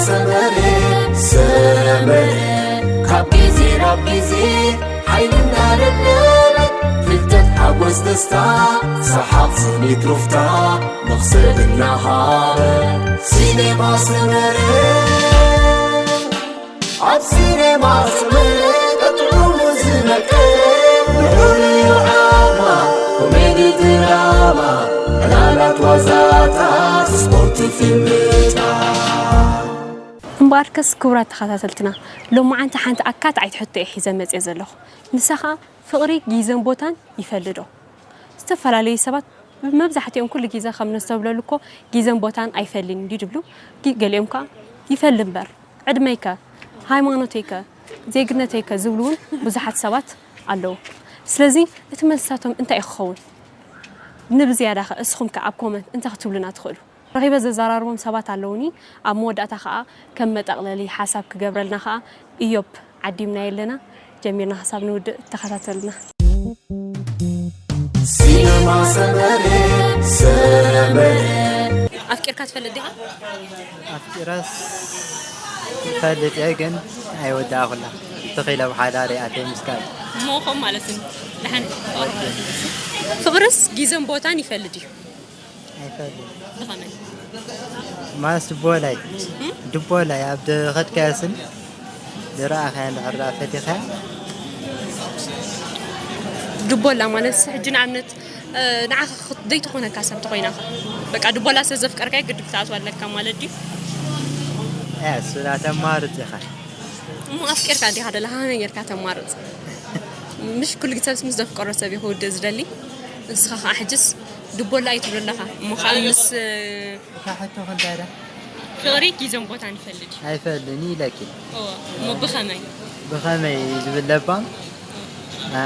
ሰመረ ሰመረ ካብ ግዜ ናብ ግዜ ሓይልና ለበበት ፍልጠት ሓጎስ ደስታ ሰሓቕ ስኒት ሩፍታ መኽሰብ እናሃበ ሲኔማ ሰመረ ኣብ ሲኔማ ሰመረ ቀጥዑ ዝመቀ ንዑ ዓማ ኮሜዲ ድራማ ዕላላት ዋዛታት ስፖርት ፊልምታት እምበኣርከስ ክቡራት ተኸታተልትና፣ ሎማዓንቲ ሓንቲ ኣካታዓይት ሕቶ እየ ሒዘ መፅየ ዘለኹ። ንሳ ኸዓ ፍቕሪ ጊዘን ቦታን ይፈሊ ዶ? ዝተፈላለዩ ሰባት መብዛሕትኦም ኩሉ ጊዘ ከም ነስተብለሉ እኮ ጊዘን ቦታን ኣይፈልን እንዲ ድብሉ፣ ጊ- ገሊኦም ከኣ ይፈሊ እምበር ዕድመይከ፣ ሃይማኖተይከ፣ ዜግነተይከ ዝብሉ እውን ብዙሓት ሰባት ኣለዉ። ስለዚ እቲ መልስታቶም እንታይ እዩ ክኸውን? ንብዝያዳ ኸ እስኹም ከ ኣብ ኮመንት እንታይ ክትብሉና ትኽእሉ? ረኺበ ዘዘራርቦም ሰባት ኣለውኒ። ኣብ መወዳእታ ኸዓ ከም መጠቕለሊ ሓሳብ ክገብረልና ኸዓ ኢዮብ ዓዲምና የለና። ጀሚርና ሓሳብ ንውድእ፣ ተኸታተሉና። ሲነማ ሰመረ ሰመረ ኣፍቂርካ ትፈልጥ ዲኻ? ኣፍቂረስ እፈልጥ እየ፣ ግን ኣይወዳእኹላ። ተኺለ ብሓዳር እያ ኣተይ ምስካል። እሞ ኸም ማለት እዩ። ደሓን። ፍቕርስ ጊዘን ቦታን ይፈልጥ እዩ። ኣይፈልጥ። ብኸመይ? ማስ ድቦላይ። እም? ድቦላይ ኣብ ዝኸድካዮ ስን ዝረኣኻያ እንድሕር ደኣ ፈቲኻያ? ድቦላ ማለት ሕጂ ንኣብነት፣ እ፣ ንዓኻ ክት-፣ ዘይትኾነካ ሰብ ተኾይናኻ። በቃ ድቦላ ስለ ዘፍቀርካዮ ግድን ክትኣትዋ ኣለካ ማለት ድዩ? እ፣ እሱ ደኣ ተማርጽ ኢኻ። እሞ ኣፍቂርካ እንዲኻ ደለኻ ከመይ ጌርካ ተማርጽ? ምሽ ኩሉ ግዜ ምስ ዘፍቀሮ ሰብ እዩ ክውድእ ዝደሊ። ንስኻ ኸዓ ሕጅስ ድቦላ እዩ ትብሎ ኣለኻ። እሞ ኸዓ ምስ እታ ሕቶ ክንታይ ደኣ? ፍቕሪ ጊዘን ቦታን ይፈልድ እዩ። ኣይፈልኒ ኢለኪ። እወ፣ እሞ ብኸመይ? ብኸመይ ዝብል ለባም? አ፣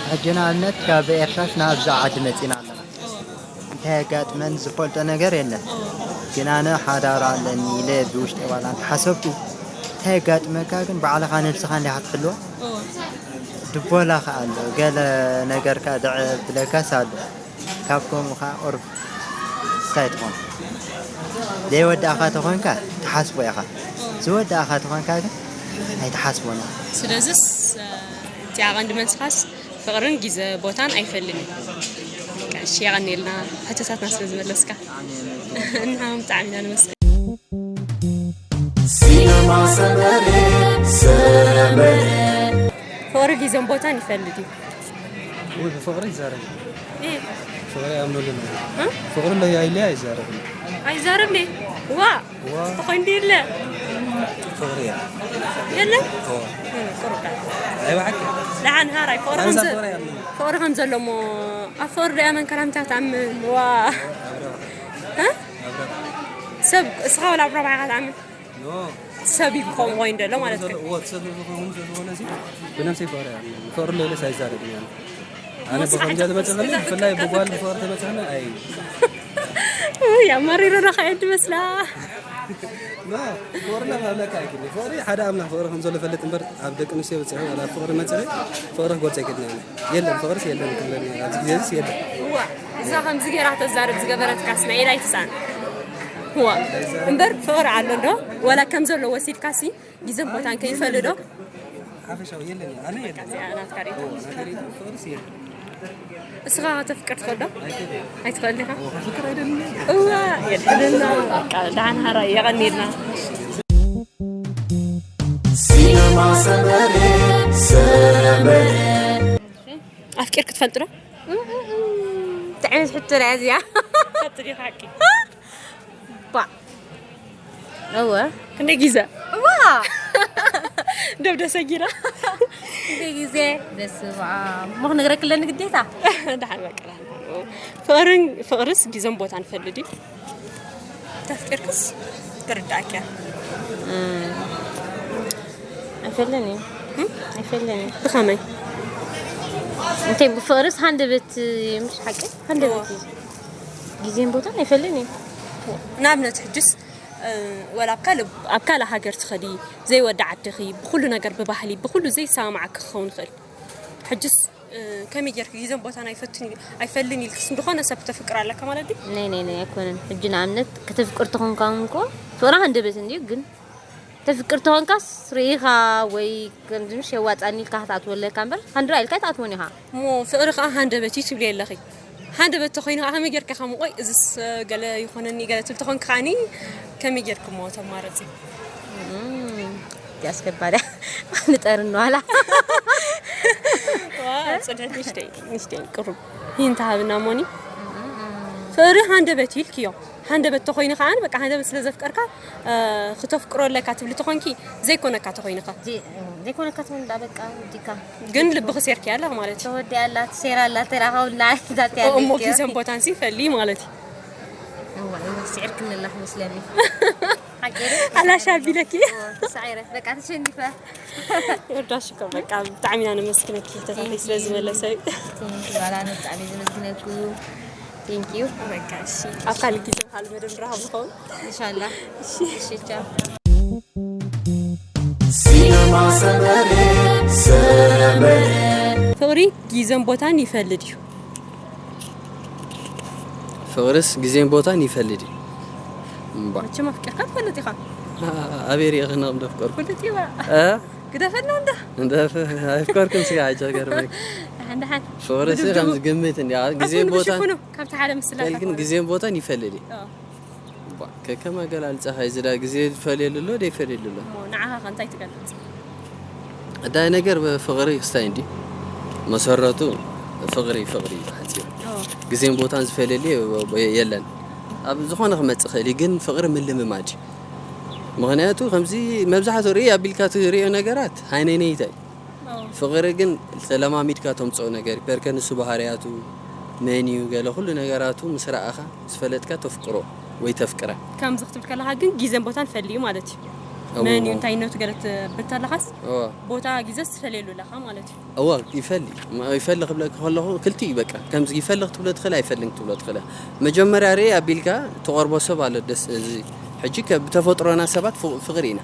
ሕጂ ንኣብነት ካብ ኤርትራስ ናብዛ ዓዲ መጺና ኣለና። እወ። እንታይ የጋጥመን ዝፈልጦ ነገር የለን። እወ። ግን ኣነ ሓዳር ኣለኒ ኢለ ብውሽጠይ ዋላ እንተሓሰብኩ፣ እንታይ የጋጥመካ ግን ባዕልኻ ነብስኻ እንዲኻ ትሕልዋ። እወ። ድቦላ ከኣ ኣሎ፣ ገለ ነገር ከኣ ድዕ ብለካስ ኣሎ። ካብ ከምኡ ከኣ ቁሩብ እንታይ ትኾን? ዘይወዳእኻ ተኾንካ ትሓስቦ ኢኻ። ዝወዳእኻ ተኾንካ ግን ኣይትሓስቦን ኢኻ። ስለዝስ፣ እቲኣ ቀንዲ መልስኻስ ፍቕርን ጊዘ ቦታን ኣይፈልን እዩ። በቃ፣ እሺ፣ የቐንየልና ሕቶታትና ስለ ዝመለስካ። ንሕና እውን ብጣዕሚ ኢና ነመስግን። ሲነማ ሰመረ ሰመረ ፍቕሪ ጊዘን ቦታን ይፈልድ እዩ። ውይ፣ ብፍቕሪ ይዛረብ። እ። ፍቕሪ ኣምነሉ ነው። እ? ፍቕሪ ለያይለያ ይዛረብ። ኣይዛረብ እንዴ? ዋ! ዋ! ተኾይኑ የለ? ፍቕሪ እያ። የለ? ኦ። እ፣ ቁሩብ ዳ። ኣይ፣ ብሓቂ። ደሓን ሃራይ፣ ፍቕሪ ኣንዛ ከምዘ-፣ ፍቕሪ ኣምነሉ። ፍቕሪ ከም ዘሎ እሞ፣ ኣብ ፍቕሪ ዶ እያ መን ከላምታ ትኣምን? ዋ! ኣብ ረብሓ። እ? ኣብ ረብሓ። ሰብ፣ እስኻ ወላ ኣብ ረብሓ ኢኻ ትኣምን? ኖ። ሰብ እዩ ክኸውን ኮይኑ ዘሎ ማለት እዩ። እዎ፣ ሰብ ዝኸውን ዘለዎ ነዚ ብነብሰይ ፍቕሪ እያ። ፍቕሪ ለይለስ ኣይዛረብን እየ። ኣነ ብኸምዚኣ ተመፅእኒ፣ ብፍላይ ብጓል ብፍቕሪ ተመፅእኒ፣ ኣይ። ውይ፣ ኣማሪረና ኸየድ መስላ። ኖ፣ ፍቕሪ ለማለካ ኣይክእልን። ፍቕሪ ሓደ ኣምላኽ ፍቕሪ ከም ዘሎ ፈልጥ እምበር፣ ኣብ ደቂ ኣንስትዮ በፂሑ፣ ዋላ ኣብ ፍቕሪ መፅሒ፣ ፍቕሪ ክገልፆ ኣይክእልን እየ። የለን፣ ፍቕርስ የለን ክብለኒ፣ ኣብዚ ግዜ እዚስ የለን። እዋ፣ እዛ ከምዚ ገይራ ከተዛርብ ዝገበረትካስ ናይ ኢድ ኣይትስኣን። እዋ፣ እምበር ፍቕሪ ኣሎ እንዶ? ዋላ ከም ዘሎ ወሲድካሲ ግዘን ቦታን ከይፈሊ ዶ? ሓፈሻዊ የለን፣ ኣነ የለን። እዚኣ ናትካ ርእይቶ። እዎ፣ ናትካ ርእይቶ፣ ፍቕርስ የለን። እስኻ ከተፍቅር ትኽእል ዶ? ኣይክእልን። ኣይትኽእል ኢኻ? እዎ፣ ከፍቅር ኣይደልን። እዋ፣ የድሕንና። በቃ፣ ደሓን ሃራይ፣ የቐንየልና። ሲነማ ሰመረ፣ ሰመረ። ኣፍቂርክ ትፈልጥ ዶ? እንታይ ዓይነት ሕቶ ድያ እዚኣ? ፈጥ ዲኻ ሓቂ? ባዕ። እወ። ክንደይ ግዜ? እዋ! ደብደ ሰጊራ። ክንደይ ግዜ? በስመ ኣብ። እሞ ክነግረክ ኣለኒ ግዴታ? ደሓን በቃ፣ ደሓን። ፍቕርን፣ ፍቕርስ ግዜን ቦታን ይፈልድ እዩ። ተፍቂርክስ ክርዳእኪ እያ። እም። ኣይፈልን እዩ። እም? ኣይፈልን እዩ። ብኸመይ? እንተ ብፍቕርስ ሃንደበት እዩ፣ ምሽ ሓቂ? ሃንደበት እዩ። ግዜን ቦታን ኣይፈልን እዩ። ንኣብነት ሕጅስ፣ እ፣ ወላ ኣብ ካልእ፣ ኣብ ካልእ ሃገር ትኸዲ፣ ዘይወዲ ዓድኺ፣ ብኹሉ ነገር ብባህሊ፣ ብኹሉ ዘይሰማማዓኪ ክኸውን ይኽእል። ሕጅስ ከመይ ጌርክ ግዜን ቦታን ኣይፈቱን ኣይፈልን ኢልክስ እንደኾነ ሰብ ተፍቅር ኣለካ ማለት ድዩ? ናይ ናይ ናይ ኣይኮነን። ሕጂ ንኣብነት ከተፍቅር ተኾንካ እንኮ ፍቕራ ሃንደበት እንድዩ፣ ግን ተፍቅር ተኾንካስ ርኢኻ ወይ ከምዚ ምሽ የዋፃኒ ኢልካ ክትኣትወለካ እምበር ሃንድራ ኢልካ ኣይትኣትወን ኢኻ። እሞ ፍቕሪ ከዓ ሃንደበት እዩ ትብሊ ኣለኺ። ሃንደበት ተኾይኑ ከዓ ከመይ ጌርካ ከም ቆይ እዝስ ገለ ይኾነኒ ገለ ትብል ተኾንክ ከዓኒ ከመይ ጌርክ እሞ ተማረፂ? ያስገባዳ ንጠርን ዋላ ጽድሕት ንሽተይ ንሽተይ ቅሩብ ሂንታ ሃብና ሞኒ ፍሪ ሃንደበት ኢልክዮ። ሃንደበት ተኾይኑ ከዓን በቃ ሃንደበት ስለ ዘፍቀርካ ክተፍቅሮ ኣለካ ትብሊ ተኾንኪ ዘይኮነካ ተኾይንካ ዘይኮነካ ትኾን ዳ በቃ ዲካ ግን ልብኺ ሴርኪ ኣለኽ ማለት እዩ። ተወዲ ኣላ ትሴራ ኣላ ተራኸውላ ዛት እሞ ያለች ጊዜን ቦታን ሲ ፈሊ ማለት እዩ። እዋ ይወስዕርክን ኣላ መስለኒ ሓቂሩ ኣላሻ ቢለኪ ሳዒረ በቃ ተሸኒፈ ይርዳሽ እኮ በቃ ብጣዕሚ ኢና ነመስግነኪ ተታተይ ስለ ዝመለሰ ባላ ብጣዕሚ ዘመስግነኩ thank you በቃ እሺ ኣብ ካልእ ግዜ ካልእ መደብ ንራኸብ ንኸውን ኢንሻላ እሺ ቻው ሲነማ ሰመረ ሰመረ ፍቕሪ ጊዘን ቦታን ይፈልድ እዩ ፍቕርስ ግዜን ቦታን ይፈልድ እዩ። እምባ መቸም ኣፍቂርካ ትፈልጥ ኢኻ ኣበይ ሪእኺ ንቕም ደፍቀርኩ ፍልጥ ይባ እ ግደፈና እንዳ እንደ ኣፍቀርኩም ስጋ ዓጃ ገርመክ ሓንዳ ሓን ፍቕርስ ብድብድቡ። ከም ዝግምት እንዲ ግዜን ቦታን ሽፍኑ ካብቲ ሓደ ምስላ ተልክን ግዜን ቦታን ይፈልድ እዩ። እባ ከከም ኣገላልጻኻ እዩ ዝዳ ግዜ ዝፈልየሉ ኣሎ ደይፈልየሉ ኣሎ ንዓኻ ከ እንታይ ትገልጽ እዳይ ነገር ፍቕሪ ክስታይ እንዲ መሰረቱ ፍቕሪ ፍቕሪ እዩ ሓፂሩ ግዜን ቦታን ዝፈልየሉ የለን ኣብ ዝኾነ ክመፅእ ክእል እዩ ግን ፍቕሪ ምልምማድ እዩ ምኽንያቱ ከምዚ መብዛሕትኡ ርኢ ኣቢልካ ትሪኦ ነገራት ሃይነይነይታ እዩ ፍቕሪ ግን ተለማሚድካ ተምፅኦ ነገር እዩ ፐርከ ንሱ ባህርያቱ መን እዩ ገለ ኩሉ ነገራቱ ምስ ረኣኻ ዝፈለጥካ ተፍቅሮ ወይ ተፍቅራ። ከምዚ ክትብል ከለኻ ግን ግዜን ቦታን ፈልዩ ማለት እዩ። እዎ። መን እዩ እንታይነቱ ገለ ትብል ተለኻስ እዎ። ቦታ ግዜ ዝፈልየሉ ኣለኻ ማለት እዩ። እዎ ይፈሊ ማ- ይፈሊ ክብለካ ከለኹ ክልቲ እዩ በቃ ከምዚ ይፈሊ ክትብሎ ትኽእል ኣይፈልን ክትብሎ ትኽእል እያ። መጀመርያ ርእ ኣቢልካ ትቐርቦ ሰብ ኣሎ ደስ እዚ ሕጂ ከ- ብተፈጥሮና ሰባት ፍ- ፍቕሪ ኢና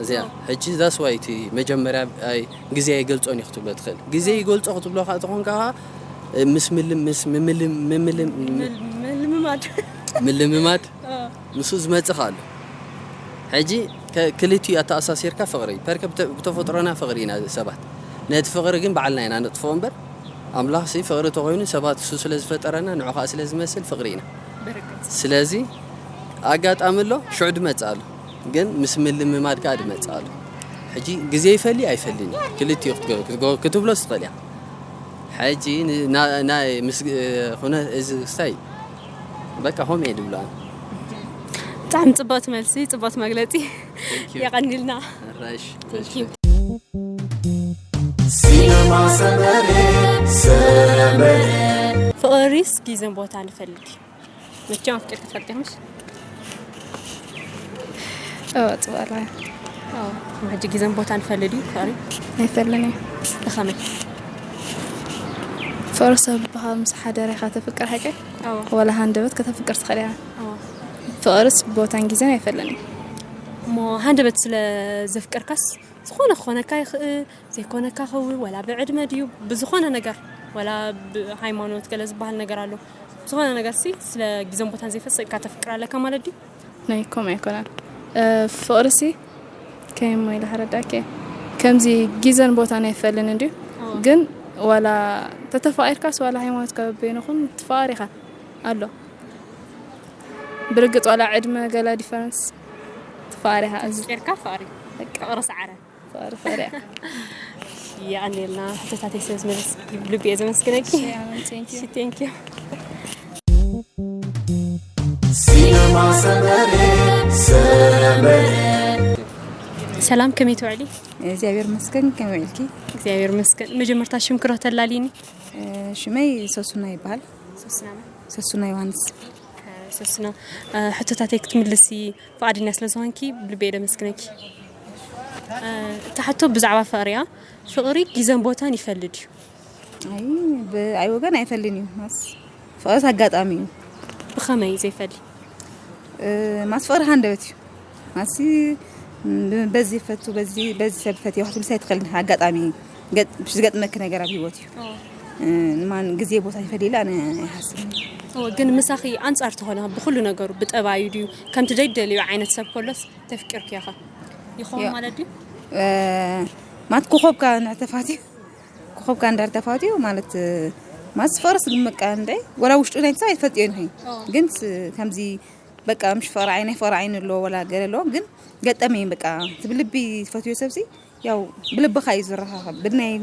እዚኣ ሕጂ that's why እቲ መጀመርያ ኣይ ግዜ ኣይገልጾን እዩ ክትብሎ ትኽእል ግዜ ይገልጾ ክትብሎ ከዓ ተኾንካ ከዓ ምስ ምልም ምስ ምምልም ምምልም ምልምማድ ምልምማድ ምስኡ ዝመጽእ ኣሎ ሕጂ ክልቲኡ ኣተኣሳሲርካ ፍቕሪ ፐርከ ብተፈጥሮና ፍቕሪ ኢና ሰባት ነቲ ፍቕሪ ግን ባዕልና ኢና ነጥፍኦ እምበር ኣምላኽ ሲ ፍቕሪ ተኾይኑ ሰባት እሱ ስለ ዝፈጠረና ንዑ ከዓ ስለ ዝመስል ፍቕሪ ኢና ስለዚ ኣጋጣሚ ኣሎ ሽዑ ድመፅእ ኣሎ ግን ምስ ምልምማድ ከዓ ድመፅእ ኣሎ ሕጂ ግዜ ይፈሊ ኣይፈልኒ ክልቲኡ ክትብሎ ትኽእል እያ ሕጂ ናይ ምስ ኩነ እዚ ክስታይ በቃ ከምኡ እየ ድብሎ ኣነ ብጣዕሚ ፅቡቕቲ መልሲ ፅቡቕቲ መግለፂ የቐኒልና ራሽ ሲነማ ሰመረ ሰመረ ፍቕሪስ ጊዜን ቦታ ንፈልግ መቸም ኣፍቂርኪ ትፈልጢ ኢኺ ምሽ? እወ ጽባላ ሕጂ ግዘን ቦታን ፈልድ እዩ ፍቕሪ ኣይፈልን እዩ ብኸመይ ፍቕሪ ሰብ ብኻ ምስ ሓደረ ኢኻ ተፍቅር ሓቂ ወላ ሃንደበት ከተፍቅር ትኽእል እያ ፍቕርስ ቦታን ግዜን ኣይፈልን እዩ እሞ ሃንደበት ስለ ዘፍቀርካስ ዝኾነ ክኾነካ ይኽእል ዘይኮነ ካኸዊ ወላ ብዕድመ ድዩ ብዝኾነ ነገር ወላ ብሃይማኖት ገለ ዝበሃል ነገር ኣሎ ዝኾነ ነገር ሲ ስለ ግዘን ቦታን ዘይፈሰ እካ ተፍቅር ኣለካ ማለት ድዩ ናይ ከምኡ ኣይኮነን ፍቅሪ ሲ ከይሞ ኢለ ከረዳእኪ ከምዚ ግዘን ቦታን ኣይፈልን እንድዩ ግን ዋላ ተተፋቂርካስ ዋላ ሃይማኖት ከበበይንኹን ትፋቀር ኢኻ ኣሎ ብርግፅ ዋላ ዕድመ ገላ ዲፈረንስ ትፋቀር ኢኻ እዚ ርካ ፍቅሪ ፍቅሪ ሰዓረ የቐኔልና ሕቶታተይ ስለ ዝመለስኪ ብልቢ እየ ዘመስግነኪ። Thank you. ሲነማ ሰመረ ሰመረ ሰላም ከመይ ትውዕሊ? እግዚኣብሔር ይመስገን ከመይ ውዒልኪ? እግዚኣብሔር ይመስገን። መጀመርታ ሽም ክረተላሊኒ? ሽመይ ሰሱና ይበሃል። ሰሱና ዮሃንስ። ሰስና ሕቶታተይ ክትምልሲ ፍቓደኛ ስለ ዝኾንኪ ብልቢ እየ ደመስግነኪ። እታ ሕቶ ብዛዕባ ፍቕሪ እያ። ፍቕሪ ግዘን ቦታን ይፈልድ እዩ። ኣይ ብኣይ ወገን ኣይፈልን እዩ ማስ ፍቕርስ ኣጋጣሚ እዩ። ብኸመይ ዘይፈሊ? ማስ ፍቕሪ ሃንደበት እዩ ማሲ በዚ ፈቱ በዚ በዚ ሰብ ፈትዮ ክትብልስ ኣይትኽእልን ኣጋጣሚ እዩ። ዝገጥመኪ ነገር ኣብ ሂወት እዩ። ንማን ግዜ ቦታ ይፈሊላ ኣነ ኣይሓስብን። ግን ምሳኺ ኣንጻር ተኾነ ብኩሉ ነገሩ ብጠባዩ ድዩ ከምቲ ዘይደልዩ ዓይነት ሰብ ከሎስ ተፍቂርክዮ ኸ ይኸውን ማለት ድዩ? ማት ኮኾብካ ንዕተፋትዩ ኮኾብካ እንዳር ተፋትዩ ማለት ማስ ፈርስ ግመቃ እንደ ወላ ውሽጡ ናይ ሰብ ይፈልጥዮ ንኸይ ግን ከምዚ በቃ ምሽ ፍቕሪ ዓይነ ፍቕሪ ዓይነ ኣሎ ወላ ገለ ኣሎ ግን ገጠመኝ በቃ ትብልቢ ትፈትዮ ሰብሲ ያው ብልብኻ እዩ ዝረኻኸብ ብናይ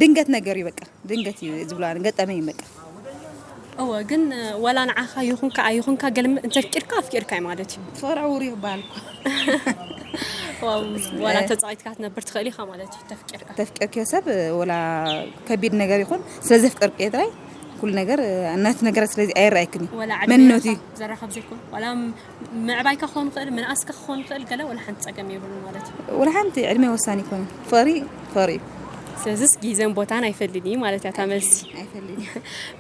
ድንገት ነገር እዩ በቃ ድንገት እዩ ዝብሎ ገጠመኝ በቃ እወ ግን ወላ ንዓኻ ይኹንካ ኣይኹንካ ገለ እንተፍቂርካ ኣፍቂርካ እዩ ማለት እዩ። ፍቕሪ ዕውር እዩ ክበሃል እኮ ዋላ ተፃቒትካ ክትነብር ትኽእል ኢኻ ማለት እዩ ተፍቂርካ። ተፍቂርክዮ ሰብ ወላ ከቢድ ነገር ይኹን ስለዘፍቀርክዮ ጥራይ ኩሉ ነገር ናቲ ነገር ስለዚ ኣይረኣይክን እዩ። ወላ ዕድመ መንነቱ እዩ። ዘራኸብ ዘይኮን ዋላ ምዕባይካ ክኾን ይኽእል ምንኣስካ ክኾን ይኽእል ገለ ወላ ሓንቲ ፀገም የብሉን ማለት እዩ። ወላ ሓንቲ ዕድመ ወሳኒ ይኮነ ፍቕሪ ፍቕሪ እዩ። ስለዚስ ግዜን ቦታን ኣይፈልይን እዩ ማለት እያ እታ መልሲ። ኣይፈልይን እዩ።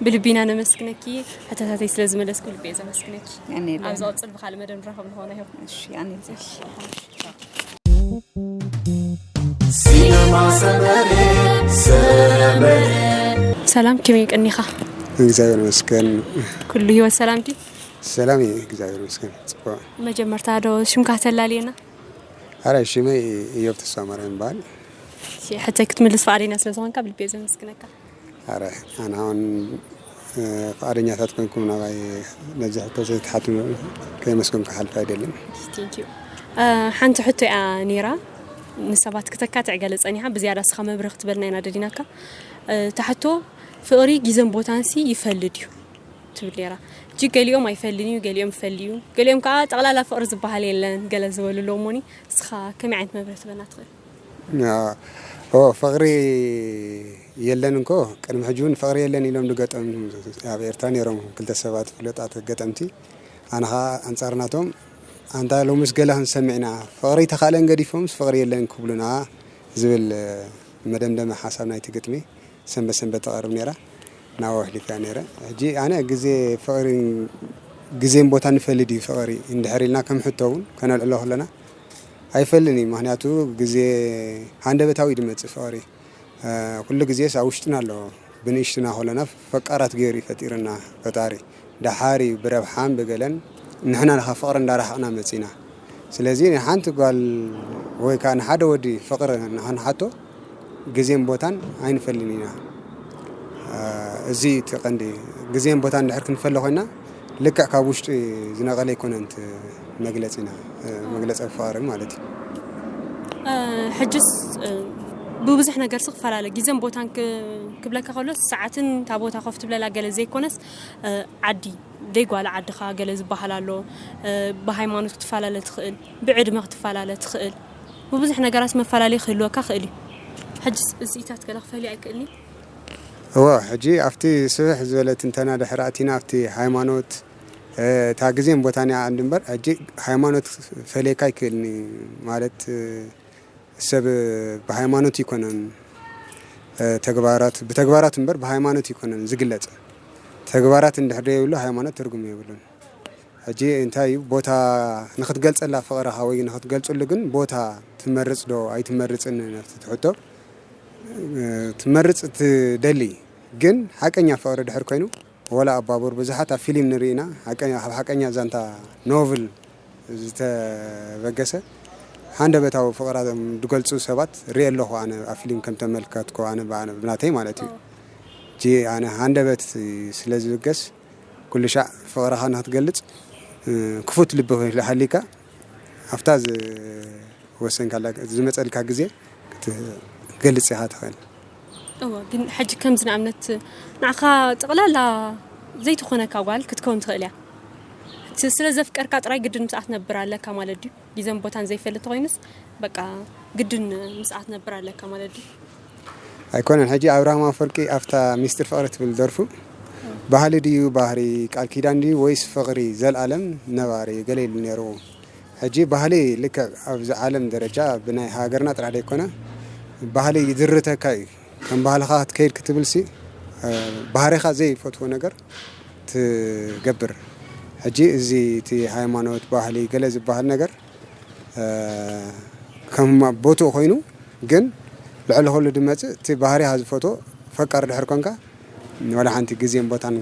ብልቢ ኢና ነመስግነኪ ሕቶታተይ ስለ ዝመለስኪ ብልቢ እየ ዘመስግነኪ። የቐንየለይ። ኣብ ዝቕፅል ብኻልእ መደብ ንራኸብ ንኾነ ይኹን። እሺ የቐንየለይ። ሲነማ ሰመረ ሰመረ ሰላም ከመይ ቀኒኻ? እግዚኣብሔር ይመስገን። ኩሉ ህይወት ሰላም ድዩ? ሰላም እዩ እግዚኣብሔር ይመስገን ጽቡቕ። መጀመርታ ዶ ሽምካ ተላልየና? ኣረ ሽመይ እዮብ ተስፋማርያም ይበሃል። እሺ ሕቶይ ክትምልስ ፍቓደኛ ስለ ዝኾንካ ብልቢ እየ ዘመስግነካ። ኣረ ኣነ እውን ፍቓደኛታት ኮይንኩም ናባይ ነዚ ሕቶ ዘይትሓቱ ከየመስገንኩ ክሓልፍ ኣይደልን። Thank you። ሓንቲ ሕቶ እያ ነይራ ንሰባት ክተካትዕ ገለ ጸኒሓ ብዝያዳ ስኻ መብርህ ክትበልና ኢና ደሊናካ። እታ ሕቶ ፍቕሪ ግዜን ቦታንሲ ይፈልድ እዩ። ትብል ነይራ። ሕጂ ገሊኦም ኣይፈልይን እዩ፣ ገሊኦም ይፈሊ እዩ፣ ገሊኦም ከዓ ጠቕላላ ፍቕሪ ዝበሃል የለን ገለ ዝበሉ ኣለዉ እሞኒ፣ ንስኻ ከመይ ዓይነት መብርሂ ትበና ትኽእል? ፍቕሪ የለን እንኮ ቅድሚ ሕጂ እውን ፍቕሪ የለን ኢሎም ዝገጠሙ ኣብ ኤርትራ ነይሮም ክልተ ሰባት ፍሉጣት ገጠምቲ። ኣነ ከዓ ኣንፃር ናቶም ኣንታ ሎምስ ገለ ክንሰምዕ ኢና ፍቕሪ ተኻእለን ገዲፎምስ ፍቕሪ የለን ክብሉና ዝብል መደምደሚ ሓሳብ ናይቲ ግጥሚ። ሰንበት ሰንበት ተቐርብ ነይራ ናብኡ ኣሕሊፈያ ነይረ። ሕጂ ኣነ ግዜ ፍቕሪ ግዜን ቦታን ይፈሊ ድዩ ፍቕሪ እንድሕር ኢልና ከም ሕቶ እውን ከነልዕሎ ከለና ኣይፈልን እዩ። ምኽንያቱ ግዜ ሃንደበታዊ እዩ ዝመፅእ ፍቕሪ። ኩሉ ግዜስ ኣብ ውሽጥና ኣሎ። ብንእሽትና ከለና ፈቃራት ገይሩ እዩ ፈጢርና ፈጣሪ። ደሓር እዩ ብረብሓን ብገለን ንሕና ንኻ ፍቕሪ እንዳረሓቕና መፂና። ስለዚ ንሓንቲ ጓል ወይ ከዓ ንሓደ ወዲ ፍቕሪ ንኽንሓቶ ግዜን ቦታን ኣይንፈልን ኢና። እዚ እቲ ቀንዲ ግዜን ቦታን እንድሕር ክንፈሊ ኮይና ልክዕ ካብ ውሽጢ ዝነቐለ ኣይኮነን እቲ መግለፂና መግለፂ ፍቕሪ ማለት እዩ። ሕጅስ ብብዙሕ ነገር ሲ ክፈላለ ግዜን ቦታን ክብለካ ከሎ ሰዓትን እታ ቦታ ኮፍ ትብለላ ገለ ዘይኮነስ ዓዲ ደይ ጓል ዓድኻ ገለ ዝበሃል ኣሎ። ብሃይማኖት ክትፈላለ ትኽእል፣ ብዕድመ ክትፈላለ ትኽእል፣ ብብዙሕ ነገራት መፈላለይ ክህልወካ ክእል እዩ። ሕጅስ እዚኢታት ገለ ክፈልዩ ኣይክእልኒ። እወ ሕጂ ኣብቲ ስፍሕ ዝበለ ትንተና ድሕሪ ኣቲና ኣብቲ ሃይማኖት እታ ግዜን ቦታን እያ ዓንዲ እምበር ሕጂ ሃይማኖት ፈልየካ ኣይክእልኒ ማለት ሰብ ብሃይማኖት ኣይኮነን ተግባራት ብተግባራት እምበር ብሃይማኖት ኣይኮነን ዝግለፅ። ተግባራት እንድሕር ዘይብሉ ሃይማኖት ትርጉም የብሉን። ሕጂ እንታይ እዩ ቦታ ንክትገልፀላ ፍቕርኻ ወይ ንክትገልፅሉ ግን ቦታ ትመርፅ ዶ ኣይትመርፅን ነቲ ትሕቶ ትመርፅ ትደሊ ግን ሓቀኛ ፍቕሪ ድሕር ኮይኑ ወላ ኣባቡር ብዙሓት ኣብ ፊሊም ንርኢ ኢና ኣብ ሓቀኛ ዛንታ ኖቭል ዝተበገሰ ሃንደበታዊ ፍቕራቶም ዝገልፁ ሰባት ሪኤ ኣለኹ ኣነ ኣብ ፊሊም ከም ተመልከትኩ ኣነ ብናተይ ማለት እዩ። ሕጂ ኣነ ሃንደበት ስለ ዝብገስ ኩሉ ሻዕ ፍቕርኻ ንክትገልፅ ክፉት ልቢ ሃሊካ ኣብታ ዝወሰንካላ ዝመፀልካ ግዜ ክትገልፅ ኢኻ ትኽእል። እወ ግን ሕጂ ከምዚ ንኣብነት ንዓኻ ጠቕላላ ዘይትኾነካ ጓል ክትከውን ትኽእል እያ። እቲ ስለ ዘፍቀርካ ጥራይ ግድን ምስኣ ክትነብር ኣለካ ማለት ድዩ? ግዜን ቦታን ዘይፈልጥ ተኾይኑስ በቃ ግድን ምስኣ ክትነብር ኣለካ ማለት ድዩ? ኣይኮነን ሕጂ ኣብርሃም ኣፈወርቂ ኣብታ ሚስጥር ፍቕሪ ትብል ደርፉ ባህሊ ድዩ ባህሪ ቃል ኪዳን ድዩ ወይስ ፍቕሪ ዘልኣለም ነባሪ ገለ ኢሉ ነይሩ። ሕጂ ባህሊ ልክዕ ኣብዚ ዓለም ደረጃ ብናይ ሃገርና ጥራሕ ዘይኮነ ባህሊ ይድርተካ እዩ። ከም ባህልኻ ክትከይድ ክትብልሲ ባህሪኻ ዘይፈትዎ ነገር ትገብር። ሕጂ እዚ እቲ ሃይማኖት ባህሊ ገለ ዝበሃል ነገር ከም ቦትኡ ኮይኑ ግን ልዕሊ ኩሉ ድመጽእ እቲ ባህሪኻ ዝፈትዎ ፈቃር ድሕር ኮንካ፣ ዋላ ሓንቲ ግዜን ቦታን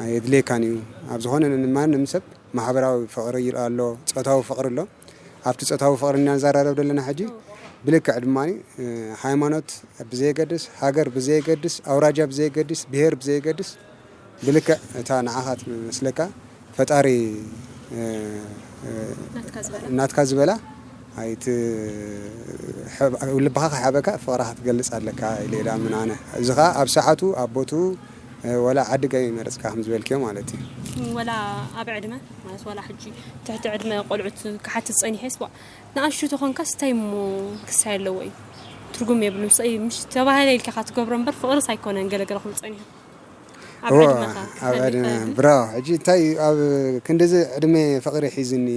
ኣየድልየካን እዩ። ኣብ ዝኾነ ማንም ሰብ ማሕበራዊ ፍቕሪ ይርኣ ኣሎ፣ ጾታዊ ፍቕሪ ኣሎ። ኣብቲ ጾታዊ ፍቕሪ ኢና ንዘራረብ ዘለና ሕጂ። ብልክዕ ድማ ሃይማኖት ብዘየገድስ፣ ሃገር ብዘየገድስ፣ ኣውራጃ ብዘየገድስ፣ ብሄር ብዘየገድስ፣ ብልክዕ እታ ንዓኻ ትመስለካ ፈጣሪ ናትካ ዝበላ ኣይቲ ልብኻ ከይሓበካ ፍቕርኻ ክትገልጽ ኣለካ ኢለ ዳኣ ምናነ። እዚ ኸኣ ኣብ ሰዓቱ ኣብ ቦትኡ ወላ ዓዲ ገይ መረጽካ ከም ዝበልክዮ ማለት እዩ። ወላ ኣብ ዕድመ ማለት ወላ ሕጂ ትሕቲ ዕድመ ቆልዑት ክሓትት ጸኒሐ ስዋ ንኣሽቱ ተኾንካ ስታይ እሞ ክሳይ ኣለዎ እዩ ትርጉም የብሉን። ሰይ ምሽ ተባህለ ኢልካ ትገብሮ እምበር ፍቕርስ ኣይኮነን ገለገለ ክብል ጸኒሑ። ኣብ እዎ፣ ዕድመኻ ኣብ ዕድመ ብራው ሕጂ እንታይ ኣብ ክንድዚ ዕድመ ፍቕሪ ሒዝኒ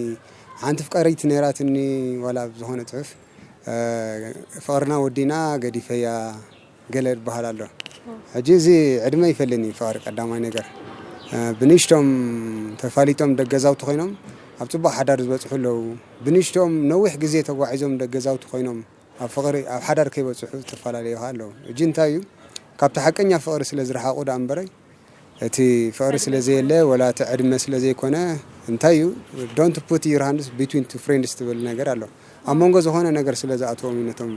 ሓንቲ ፍቃሪት ነይራትኒ ዋላ ዝኾነ ጽሑፍ ፍቕርና ወዲና ገዲፈያ ገለ ዝበሃል ኣሎ። ሕጂ እዚ ዕድመ ይፈልኒ ፍቕሪ ቀዳማይ ነገር ብንሽቶም ተፋሊጦም ደገዛውቲ ኮይኖም ኣብ ጽቡቕ ሓዳር ዝበጽሑ ኣለዉ። ብንሽቶም ነዊሕ ግዜ ተጓዒዞም ደገዛውቲ ኮይኖም ኣብ ፍቕሪ ኣብ ሓዳር ከይበጽሑ ዝተፈላለዩ ኣለዉ። እጂ እንታይ እዩ ካብቲ ሓቀኛ ፍቕሪ ስለ ዝረሓቑ ደኣ እምበረይ እቲ ፍቕሪ ስለ ዘየለ ወላ እቲ ዕድመ ስለ ዘይኮነ እንታይ እዩ don't put your hands between two friends ትብል ነገር ኣሎ። ኣብ መንጎ ዝኾነ ነገር ስለ ዝኣትዎም እዩ ነቶም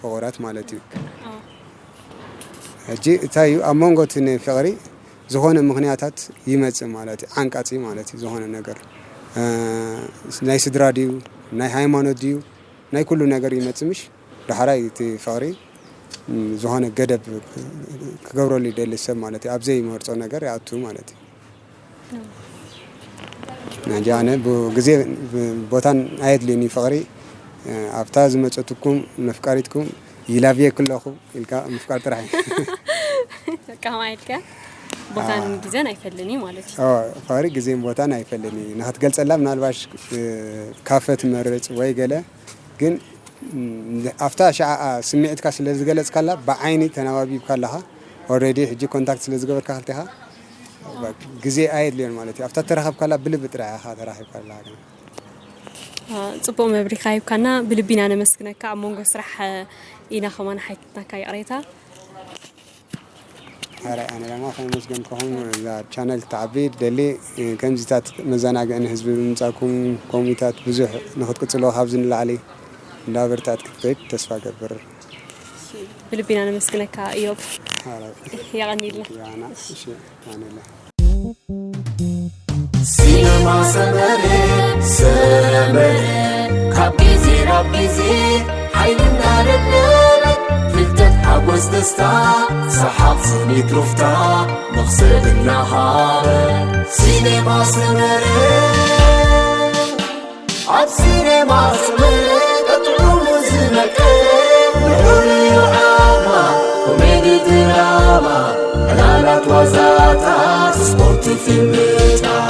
ፍቑራት ማለት እዩ። ሕጂ እንታይ እዩ ኣብ መንጎ እቲ ፍቕሪ ዝኾነ ምኽንያታት ይመጽእ ማለት እዩ። ዓንቃጺ ማለት እዩ ዝኾነ ነገር ናይ ስድራ ድዩ ናይ ሃይማኖት ድዩ ናይ ኩሉ ነገር ይመጽእ ምሽ ዳሕራይ እቲ ፍቕሪ ዝኾነ ገደብ ክገብረሉ ይደሊ ሰብ ማለት እዩ። ኣብ ዘይመርጾ ነገር ይኣቱ ማለት እዩ። ናጂ ኣነ ብግዜ ቦታን ኣየድልዩን እዩ ፍቕሪ ኣብታ ዝመጸትኩም መፍቃሪትኩም ይላቭየ ክለኹ ኢልካ ምፍቃር ጥራሕ እዩ። ከማ ኢልካ ቦታን ግዜን ኣይፈልን እዩ ማለት እዩ። ፍቕሪ ግዜን ቦታን ኣይፈልን እዩ። ንክትገልጸላ ምናልባሽ ካፈ ትመርጽ ወይ ገለ ግን ኣብታ ሸዓ ስምዒትካ ስለ ዝገለጽካላ ብዓይኒ ተናባቢብካ ኣለኻ። ኦልሬዲ ሕጂ ኮንታክት ስለ ዝገበርካ ክልቴኻ ግዜ ኣየድልዮን ማለት እዩ። ኣብታ ተራኸብካላ ብልቢ ጥራሕ ኢኻ ተራኺብካ ኣለኻ። ግን ጽቡቕ መብሪኻ ሂብካና ብልቢና ነመስግነካ። ኣብ መንጎ ስራሕ ኢና ከማን ሓይትናካ ይቕሬታ። ኣረ ኣነ ደማ ከመስገንኩኹም እዛ ቻነል ትዓቢ ደሊ ከምዚታት መዘናግዒ ንህዝቢ ብምምጻእኩም ከምኡታት ብዙሕ ንክትቅጽልዎ ካብዚ ንላዕሊ እንዳበርታት ክትከይድ ተስፋ ገብር። ብልቢና ነመስግነካ እዮብ። የቐኒልና። ሲነማ ሰመረ ሰመረ ካብ ግዜ ናብ ግዜ ሓይሊ እንዳደለበ ፍልጠት ሓጎስ ደስታ ሰሓቕ ስኒት ሩፍታ መኽሰብ እናሃበ ሲኔማ ሰመረ ኣብ ሲኔማ ሰመረ ጥዑሙ ዝመቀ ልዑል እዩ ዓማ ኮሜዲ ድራማ ዕላላት ዋዛታት ስፖርት ፊልምታት